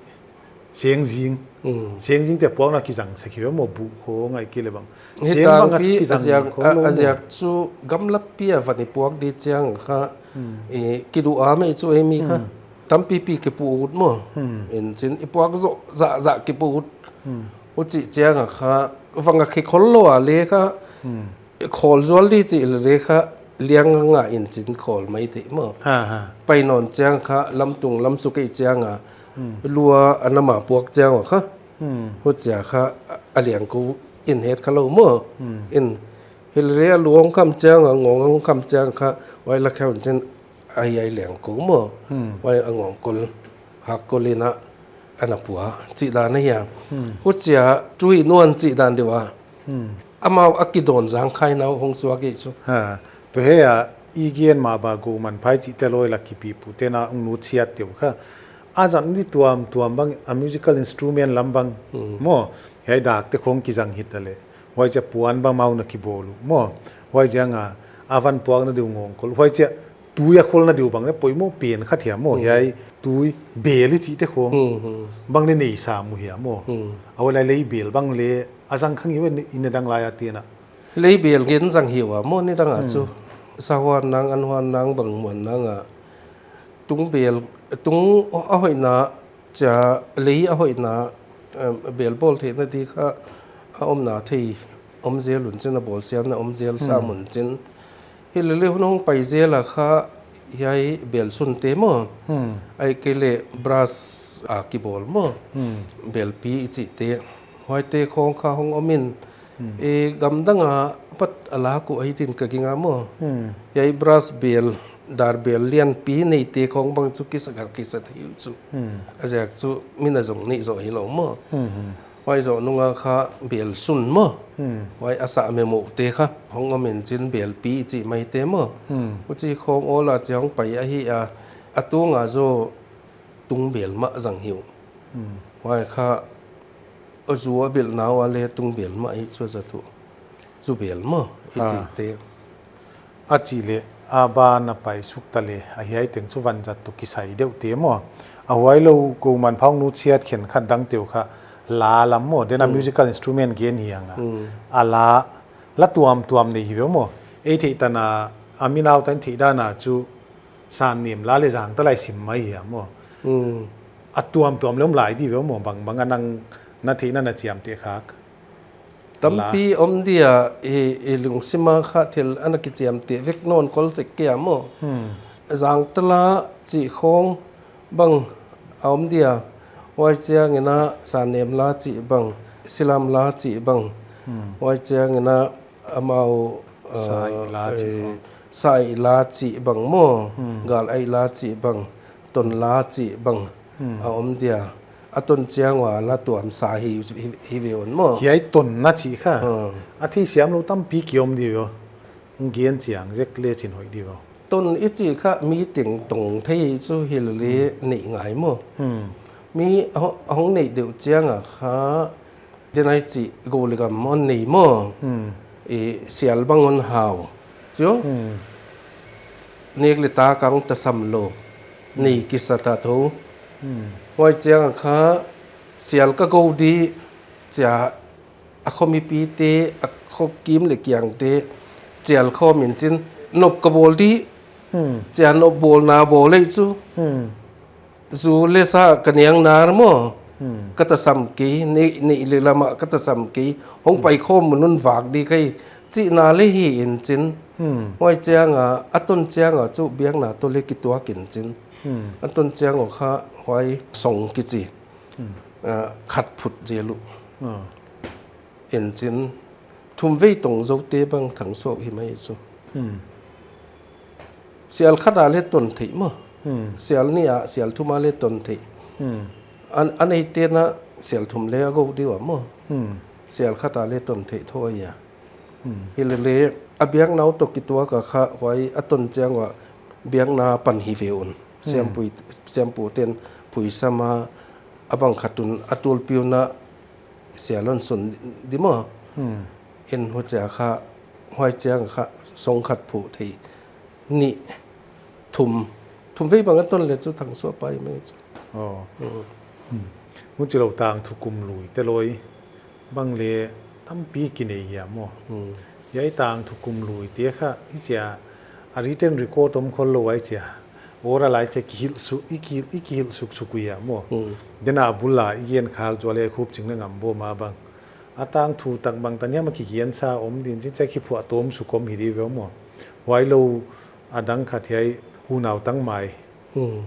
seng zing. Hmm. Seng zing te puakna kizang se khi maw bu khong ai ki le bang. Hi Seng bang a tangpi a kizang ziak, khong a, lou a maw. ziak chu gamlapi a van i puak di chiang kha. Hmm. I kidu a mei chu ei mi kha. Hmm. Tampi pi kipu ut maw. Hmm. Inchin i puak zoh za za kipu ut. Hmm. Huchi chiang a kha vang a khi khol lou a le kha. Hmm. Khawl zual di chih le kha liang nga inchin khawl mai thei maw. Ha, ha. Pai nawn chiang kha lamtung lamsuk ei chiang a. Hmm. Lua a nam a puak chiang a kha. Hmm. Huchia kha a liang ku in het kha lou maw. Hmm. In hil re a luang kham chiang a ngawng kham chiang kha huai la kheu inchin ai ai liang ku maw. Hmm. Huai a ngawng kol hak kol in a ana pua chih dan a hia. Hmm. Huchia tui nuan chih dan deuh a. Hmm. Amau a kidawn zang khai nau hong suak ei chu. Ha. Tu he a i gen mah ba go man phai chih te loi la kipi pu te na ung nu chiat teu kha. A zan di tuam tuam bang a musical instrument lam bang. Hmm. Maw. Hiai dak te khong kizang hit a le. Huai chia puan bang mau na kibawl uh. Maw. Huai chiang a a van puak na deuh ngawng kol. Huai chia tui a kholna diu bang leh poimoh pen khat hiam maw, Hmm. hiai tui bel i chihte khong. Hmm, hmm. Bang leh nei sam uh hiam maw. Hmm. A huai lai lei bel bang leh a zang khang i ve i nidang lai a tena. Lei bel gen zang hi ua maw nidang a Hmm. chu. Sa huan nang, an huan nang, bang muan nang a. Tung bel, tung a hoihna, chia lei a hoihna, em, bel bawl theihna di kha a omna thei om zel un chin, a bawl siamna om zel sam Hmm. un chin. Hi lele hun hong pai zel a kha hiai bel sunte maw. Hmm. Ahihkeileh brass a kibawl maw. Hmm. Belpi i chihte. Huaite khong kha hong om in. Hmm. E, gamdang a pat a lak uh ahi din ka gingta maw. Hmm. Hiai brass bel, dar bel lianpi neite khong bang chu kisa kha kisa thei uh chu. Hmm. A ziak chu min a zong neih zoh hilou maw. Hmm, hmm. Huai zoh nung a kha bel sun maw. Hmm. Huai a sa memoh te kha. Hong om in chin belpi i chih maite maw. Hmm. Huchi khong awl a chia hong pai ahi a. A tung a zaw tung bel mah zang hi uh. Hmm. Huai kha a zu a bilhna ua leh tung bel mah hi chu a zat uh. Zu bel maw, i Ah. chihte. A chih leh, a ban a pai suk ta leh, a hiai teng chu vanzat toh kisai deuh te maw. A huai lou ko man phawng nu chiat khen khat dang teu kha, la lam maw, den a Hmm. musical instrument gen hi anga. Hmm. A la, la tuamtuam nei hi ve maw. Ei theih tan a, a mi naute'n theih dan a chu, Sannem la leh Zangtal a i sim mai hiam maw. Hmm. A tuamtuam leh om lai di ve maw, bangbang a nang na theihna na chiamteh khak. Tampi La. om dia, i, i lungsim a kha thil ana kichiamteh vek nawn kol sek kei a maw. Hmm. Zangtal a chih khong bang a om dia. Huai chiang in a Sannem la chih bang, Silam la chih bang. Hmm. Huai chiang in a amau, uh, Sai la chih eh, bang. Sai la chih bang maw, Hmm. Gal ai la chih bang, Ton la chih bang, Hmm. a om dia. A ton chiang ua la tuam sa hi, hi, hi ve un maw. Hiai ton na chih kha. Hmm. A theisiam lou tampi ki om di ve. Gen chiang zek leh chin hoih di ve. Ton i chih kha mi teng tong thei chu hi lele Hmm. neih ngai maw. Hmm. Mi ho-, hong neih deuh chiang a kha, den ai chih go leh gam hon nei maw. Hmm. I sial bang hon hau. Chu? Hmm. Nek leh tak a hong tasam lou. Hmm. Nei kisa ta tho. Hmm. Huai chiang a kha sial ka go di chia a khomipite, a khokim leh kiangte, chial khawm in chin, nop ka bawl di, Hmm. chia nop bawlna bawl ei chu. Hmm. Zu leh sa ka niang nar maw. Hmm. Ka tasam kei, neih, neih leh lam a ka tasam kei. Hong Hmm. pai khawm mun un vak di kei. Chihna leh hi in chin. Hmm. Huai chiang a, a ton chiang a chu biakna toh leh kituak in chin. Hmm. A ton chiang a kha huai song kichi. Hmm. Ah, khat phut zel uh. Ah. En chin, thum vei tong zote bang thangsuah hi mai chu. Hmm. Sial khat a leh ton theih maw. Hmm. Sial nih a, sial thum a leh ton theih. Hmm. An, a neite'n a sial thum leh a go di ua maw. Hmm. Sial khat a leh ton theih tho a. Hmm. Hi lele, a biakna uh toh kituak a kha, huai a ton chiang ua, biakna pan hi ve un. Hmm. Siampui, siampute'n pui sam a, a bang khat un, a tulpi un a, sial hon sun di maw. Hmm. En huchia kha, huai chiang kha, song khat phuh thei. Nih, thum. Thum vei bang a ton leh chu thangsuah pai mai chu. Oh. Hmm. Hmm. Huchilou tangthu kum lui te loi. Bang leh tampi ki nei hiam maw. Hmm. Hiai tangthu kum lui te kha, i chia, a written record om khol lou ai chia. Oral ai chia kihilh suk, i kihilh, i kihilh suksuk uh hiam maw. Hmm. Den a bul a, i gen khak zual leh Khupching leh Ngambawm a bang. A tangthu tak bang tan hiam a kigen sa om din chin chia kiphuahtawm suk om hi di ve maw. Huailou a dang khat hiai Hunau Tangmai. Hmm.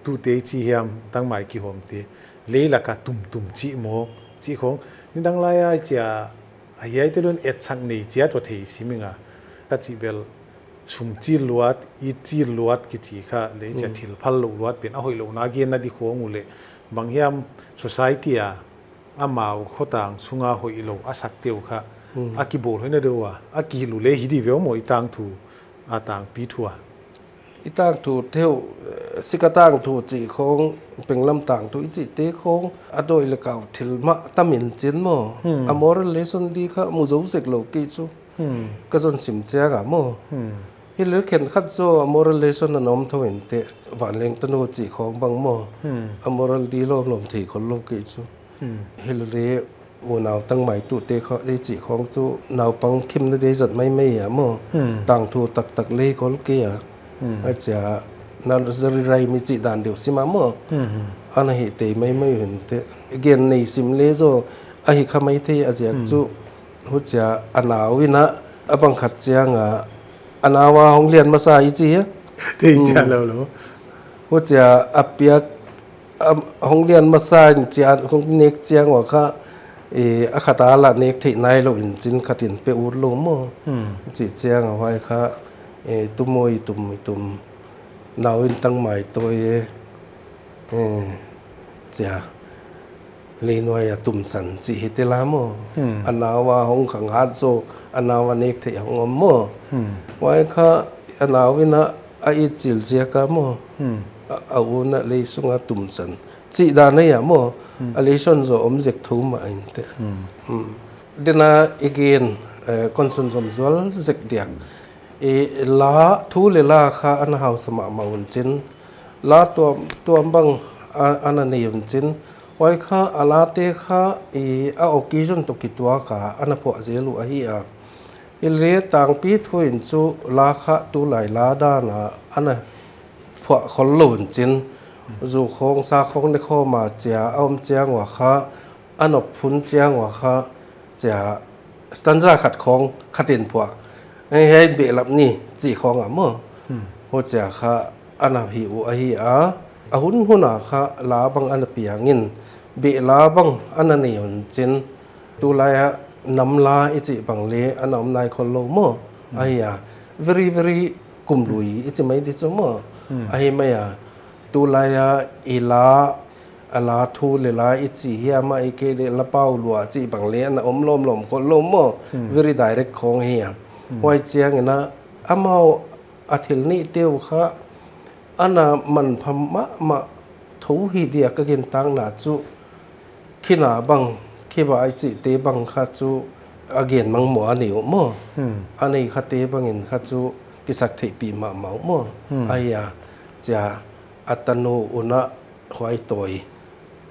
Tute i chih hiam Tangmai kihawmte. Lei lak a tumtum chih maw. Chih khong. Nidang lai a i chia a hiaite lun etsak nei chiat ua thei sim ing a. Ka chih bel sum chil luat, it chil luat kichi kha leh chia Hmm. thil phal lou luat pen a hoihlouhna genna di khong uleh. Bang hiam society a amau khotang sunga hoihlou a sakte uh kha. Hmm. A kibawl hoihna deuh a. A kihilh uleh hi di ve maw i tangthu. A tangpi thu a. I tangthu theu, eh, sika tangthu chih khong, penglam tangthu i chihte khong, a dawi leh kau thil mah tam in chin maw. Hmm. A moral lesson di kha mu zou sek lou kei chu. Hmm. Ka zon sim chiang a maw. Hmm. Hilele khenkhat zaw a moral lesson a om thou inteh, vanleng tanu chih khong bang maw. Hmm. A moral di lawmlawm thei khollou kei chu. Hmm. Hilele unau tangmai tute kho, i chih khong chu naupang khimna deihzat maimai a maw. Hmm. Tangthu taktak lei khol kei a. Hmm. Huchia nursery rhyme i chih dan deuh sim a maw. Hmm, hmm. Ana hi tei maimai inteh. Gen nei sim le zaw, ahi kha maithei a ziak Hmm. chu. Huchia a nau in a, a bang khat chiang a, a nau a hong lian masa i chi a. Thei Hmm. chian lou lou. Huchia a piak, a hong lian masa in chia, hong nek chiang ua kha, e, a khat a la nek theih nailou in chin khat in pe ut lou maw. Hmm. Chih chiang a huai kha, e, tu maw i tum, i tum. Nau in tangmai tawi e. E, chia. Leinuai a tumsan chih hi te la maw. Hmm. A nau a hong khang hat zaw, a nau a nek theih hong om maw. Hmm. Huai kha a nau in a, a it chil ziak a maw. Hmm. A, a u in a lei sung a tumsan. Chih dan a hia maw. Hmm. A lesson zaw om zek thou mah inteh. Hmm. Hmm. Dena again, eh, concern zom zual zek dia. I la thu le la kha ana hausa mahmah un chin. La tuam, tuam bang a, ana nei un chin. Huai kha a late kha i a occasion toh kituak a ana phuah zel uh ahi a. Hilele tangpi thu in chu la kha tulai la dan a ana phuah khollou un chin. Zu khong sa khong ne khawm a chia a om chiang ua kha, a nop phun chiang ua kha, chia stanza khat khong khat in phuah. Hei, hei, behlap ni, chih khong a maw. Hmm. Huchia kha, ana hi uh ahi a. A hun hun a kha, la bang ana piang in, beh la bang ana nei un chin. Tulai a nam la i chih bang le, ana om nai khollou maw. Hmm. Ahi a, very, very kum lui i chi mai di chu maw. Hmm. Ahi mai a, tulai a i la, a la thu le la i chi hiam a i ke le la pau lua chih bang le ana om lawmlawm khollou maw. Hmm. Very direct khong hi a. Hmm. Huai chiang in a amau a thil nih teu kha ana manpha mahmah thou hi dia ka gintakna chu khina bang, khiba i chihte bang kha chu a gen mang maw a nei uh maw. Hmm. A nei khate bang in kha chu kisak theihpih mahmah uh maw. Hmm. Ahi a, chia a tanu un a huai tawi.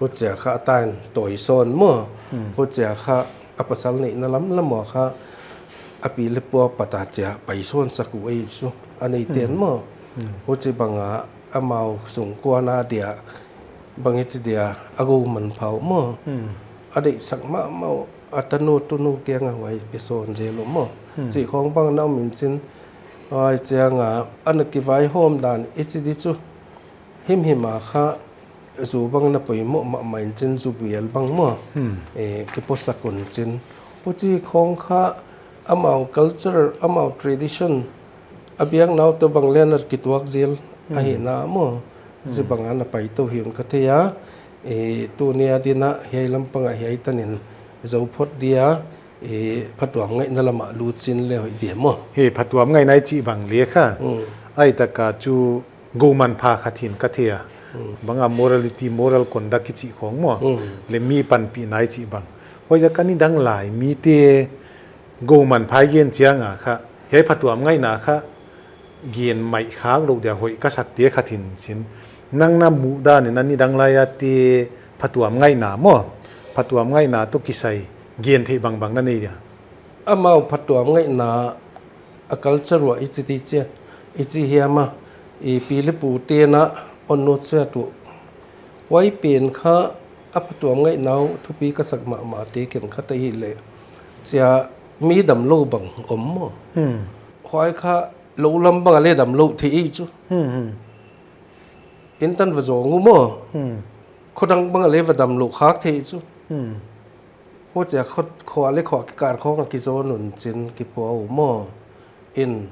Huchia kha a tan tawi sawn maw. Hmm. Huchia kha a pasal neihna lamlam ua kha a pi le pu apat a chia pai sawn sak uh ei chu. A nei ten Hmm. maw. Hmm. Huchi bang a amau sungkuan a dia bang i chi dia a gou manpha uh maw. Hmm. A deihsak mahmah uh a tanu tunu kiang a huai pe sawn zel uh maw. Hmm. Chih khong bang na om in chin. Huai chiang a ana kivaihawm dan i chi di chu. Himhim a kha zu bang na poimoh mahmah in chin zu bial bang maw. Hmm. Eh, kipuasak un chin. Huchi khong kha amau culture, amau tradition, a biakna uh toh bang le ana kituak zel Hmm. ahi na maw. Hmm. Zi bang ana pai tou hi un ka thei a. Eh, tuni a din a hiai lampang a hiai tan in zou phot dia. I phatuam ngaihna lam a lut chin le hoih dia maw. Hi phatuam ngaihna i chih bang le kha. Mm. Ai taka chu gou manpha khat hi'n ka thei a. Mm. Bang a morality, moral conduct i chih khong maw. Mm. Le mi panpihna i chih bang. Huai ziak a ni dang lai mite gou manpha i gen chiang a kha. Hiai phatuam ngaihna kha gen mai khak lou dia hoih ka sak te khat hi'n chin. Nang na muh dan in a ni dang lai a te phatuam ngaihna maw. Phatuam ngaihna toh kisai gen theih bangbang na nei dia. Amau phatuam ngaihna a culture ua i chi di chia. I chi hiam a i pi le pu te'n a on nut suat uh. Huai pen kha a phatuam ngaihna uh thupi ka sak mahmah te khenkhat ahi le. Chia mi damlou bang om maw. Hmm. Huai kha lou lam bang a le damlou thei i chu. Hmm, hmm. Inn tan va zong uh maw. Hmm. Kho dang bang a le va damlou khak thei chu. Hmm. Huchia kho, khua le khua kikal khong a kizon un chin kipua uh maw. In.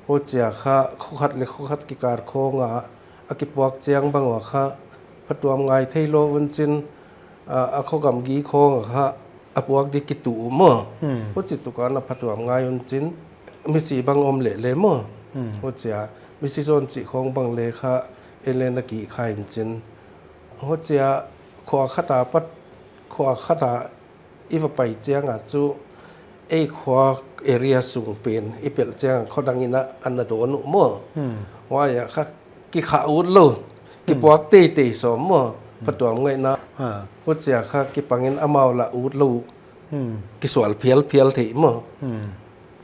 Huchia kha kho khat le kho khat kikal khong a, a kipuak chiang bang ua kha phatuam ngai theilou un chin, a, a kho gamgi khong a kha a puak di kitu uh maw. Hmm. Huchi tuk a na phatuam ngai un chin, misi bang om le le maw. Hmm. Huchia misi zon chih khong bang le kha en le na ki kha in chin. Huchia khua khat a pat, khua khat a i va pai chiang a chu Ei khua area sung pen i pelh chiang khodang in a ana dawn uh maw. Hmm. Huai a kha kikhah ut lou, kipuak teitei sawm maw. Phatuam ngaihna. Ha. Huchia kha kipangin amau la ut lou. Hmm. Kisual phialphial thei maw. Hmm.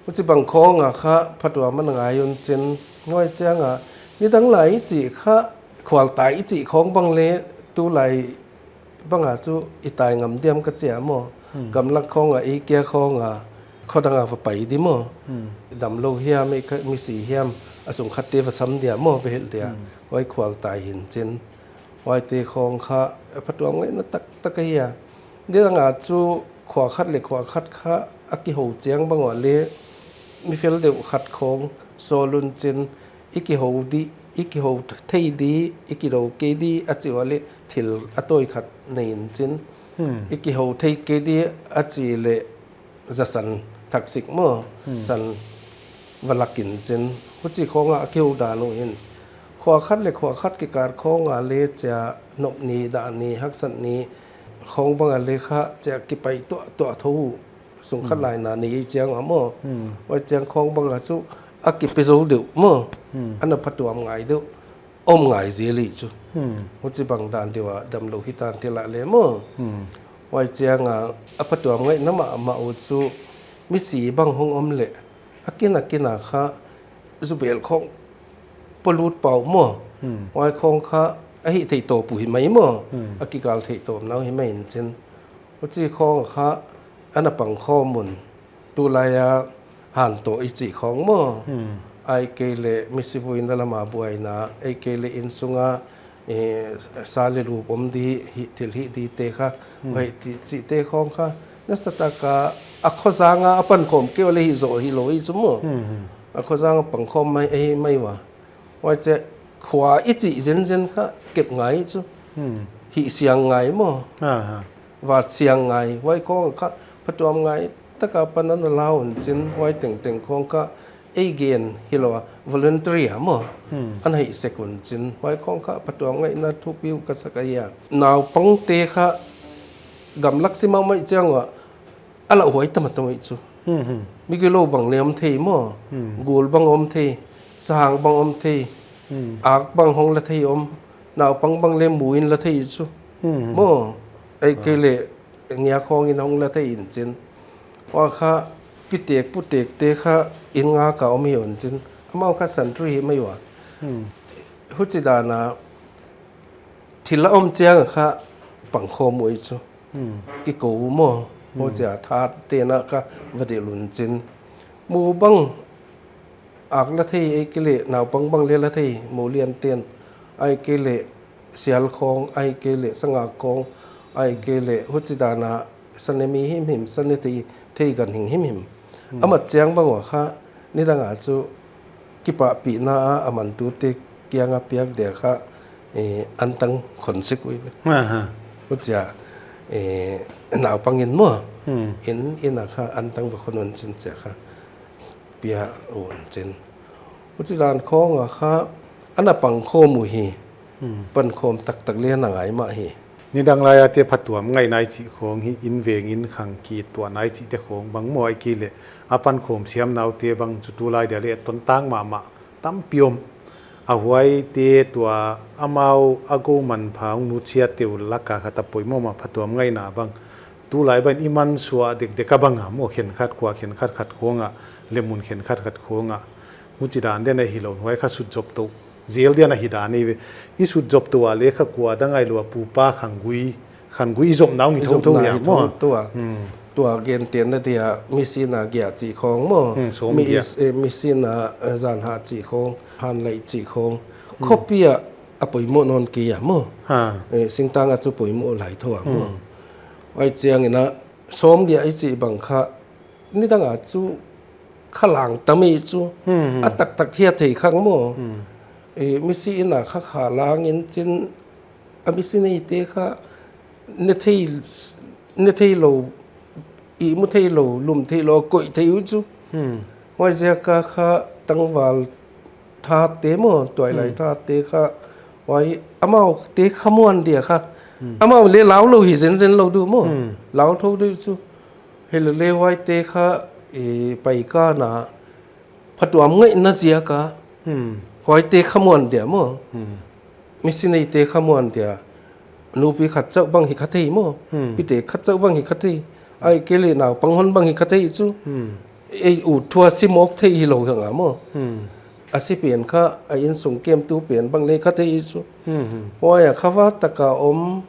Huchibang khawng a kha phatuam ana ngai un chin. Huai chiang a nidang lai i chih kha khualtai i chih khawng bang le tulai bang a chu i tai ngam diam ka chi a maw. Hmm. Gamlak khawng a, ei kia khawng a, khodang a va pai di maw. Hmm. Damlou hiam, ei kha misi hiam, a sung khatte va sam dia maw, va hilh dia. Hmm. Huai khualtai hi'n chin. Huaite khawng kha phatuam ngaihna taktak ahi a. Nidang a chu khua khat leh khua khat kha a kihou chiang bang ua le mi fel deuh khat khawng sawl un chin, i kihou di, i kihou thei di, i kidou kei di a chih ua le thil a tawi khat nei in chin. Hmm. I kihou thei kei di a chih leh zasan thaksik maw. Hmm. San va lak in chin. Huchi khawng a a kihou dan uh in. Khua khat leh khua khat kikal khawng a le chia nop ni, dah ni, haksat ni khawng bang a le kha chia kipai tuahtuah thou uh. Sung khat lai na ni chiang a maw. Hmm. Huai chiang khawng bang a chu a kipi zou deuh maw. Hmm. Ana phatuam ngai deuh. Om ngai zel hi chu. Hmm. Huchibang dan deuh a damlou hi tan thil a le maw. Hmm. Huai chiang a, a phatuam ngaihna mahmah uh chu misi bang hong om leh. A kin a kin a kha zubel khawng polut pau maw. Hmm. Huai khawng kha a hih theih tawp uh hi mai maw. Hmm. A kikal theih tawp nau hi mai in chin. Huchi khawng kha ana pang khawm un. Tulai a han toh i chih khawng maw. Hmm. Ahihkeileh misi vuina lam a buaina, ahihkeileh innsung a, eh, sa leh lup om di, hih, thil hih di te kha, hmm, vai ti, chih te khawng kha, nasatak a, a khozang a a pankhawm kei ua le hih zoh hilou hi chu maw. Hmm, hmm. A khozang a pangkhawm mai, eh, mai ua. Huai chia khua i chih zenzen kha kep ngai chu. Hmm. Hih siang ngai maw. Ha, ha. Vat siang ngai. Huai khawng kha phatuam ngaihtak a pan ana la un chin huai tengteng khawng kha ei gen hilou a voluntary a maw. Hmm. Ana hih sek un chin huai khawng kha phatuam ngaihna thupi uh ka sak ahi a. Naupangte kha gamlak simah mai chiang ua a lauhuai tamata mai chu. Hmm, hmm. Mi gilou bang le om thei maw. Hmm. Gul bang om thei, sahang bang om thei, hmm, ak bang hong la thei om, naupang bang le mu in la thei chu. Hmm, hmm. Maw, ahihkeileh ngiak khawng in hong la thei in chin. Huai kha pitek putek te kha inn ngak a om hi un chin. Amau kha sentry hi mai ua. Hmm. Huchi dan a thil a om chiang a kha pangkhawm uh hi chu. Hmm. Kikou maw. Hmm. Huchia that te'n a kha va delh un chin. Mu bang ak la thei ahihkeileh naupang bang le la thei mu lian te'n ahihkeileh sial khawng ahihkeileh sangak khawng ahihkeileh huchi dan a sa ne mi himhim sa ne thei, thei ganhing himhim. Hmm. Amat chiang bang ua kha nidang a chu kipahpihna a a mantute kiang a piak dia kha, eh, antang khon sek uh hi ve. Aha. Huchia, eh, naupang in maw. Hmm. In, in a kha antang va khon un chin chia kha pia un chin. Huchi dan khawng a kha ana pangkhawm uh hi. Hmm. Pankhawm taktak le ana ngai mah hi. Nidang lai a te phatuam ngaihna i chih khawng hi in veng in khang kituahna i chih te khawng bang maw ahihkeileh a pankhawm siamna uh te bang chu tulai dia le ton tang mahmah tampi om. A huaite tua amau a gou manpha hong nutsiat te uh lak a kha ta poimoh mah phatuam ngaihna bang. Tulai bang i mansuah dekdek a bang a maw khenkhat khua khenkhat khat khawng a le mun khenkhat khat khawng a. Huchi dan den a hilou huai kha sut zop tou. Zel dia na hi dan ei ve. I sut zop tou a le kha kua dang ahi lou a pupa khang gui, khang gui i zopna uh hi thouthou hi a maw. Tua. Hmm. Tua gen te'n a dia machine a giah chih khawng maw. Hmm, sawm giah. Mi-, eh, machine a, eh, zan hah chih khawng, han laih chih khawng. Hmm. Khopi a a poimoh nawn kei a maw. Ha. Eh, singtang a chu poimoh lai thou a maw. Hmm. Huai chiang in a sawm giah i chih bang kha nidang a chu kha lang tam ei chu. Hmm, hmm. A taktak hiat thei khang maw. Hmm. Eh, misi in a kha kha lang in chin a misi neite kha ne thei, ne thei lou, ihmu thei lou, lum thei lou, koih thei uh chu. Hmm. Huai ziak a kha tangval that te maw, tuailai, hmm, that te kha, huai amau te kha muan dia kha. Hmm. Amau le lau lou hi zenzen lou di uh maw. Hmm. Lau thou di uh chu. Himahleh huaite kha, eh, paikana phatuam ngaihna ziaka, hmm, huaite khamuan dia maw. Hmm. Misi neite khamuan dia. Nupi khat chauh bang hi kha thei maw. Hmm. Pite khat chauh bang hi kha thei. Ahihkeileh naupang hon bang hi kha thei chu. Hmm. Ei ut thu a sim awk thei hilou hang a maw. Hmm. A si pen kha a innsung kemtu pen bang leng kha thei chu. Hmm, hmm. Huai a kha va taka om,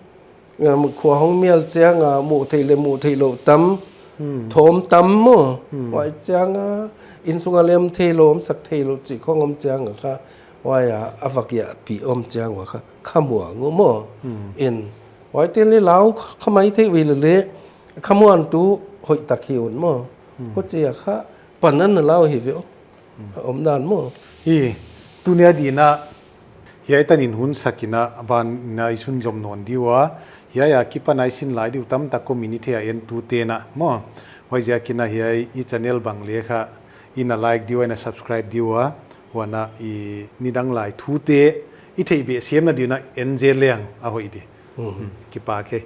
ngam khua hong mial chianga muh theih leh muh theihlouh tam, hmm, thawm tam maw. Hmm. Huai chianga innsung a leng om theilou, omsak theilou chih khong om chianga kha. Huai a, a va kiahpih om chiang ua kha, khamuang uh maw. Hmm. In, huaite leng lau kha maithei uh leh leng, khamuantu hoihtak hi un maw. Hmm. Huchia kha, pan ana lau hi ve uh. Hmm. A om dan maw. Hi, tuni a dingin, hiai tanin hun sak in a, ban in a i sunzom nawn di ua. Hiai a kipan a i sin lai di uh tamtak om in i thei a entute'n maw. Huaiziakin hiai i channel bang leng kha, i na like di ua, i na subscribe di ua. Huan a i nidang lai thute, i theih beh siamna dingin en zel leng a hoih di. Mhm. Hmm, kipak e.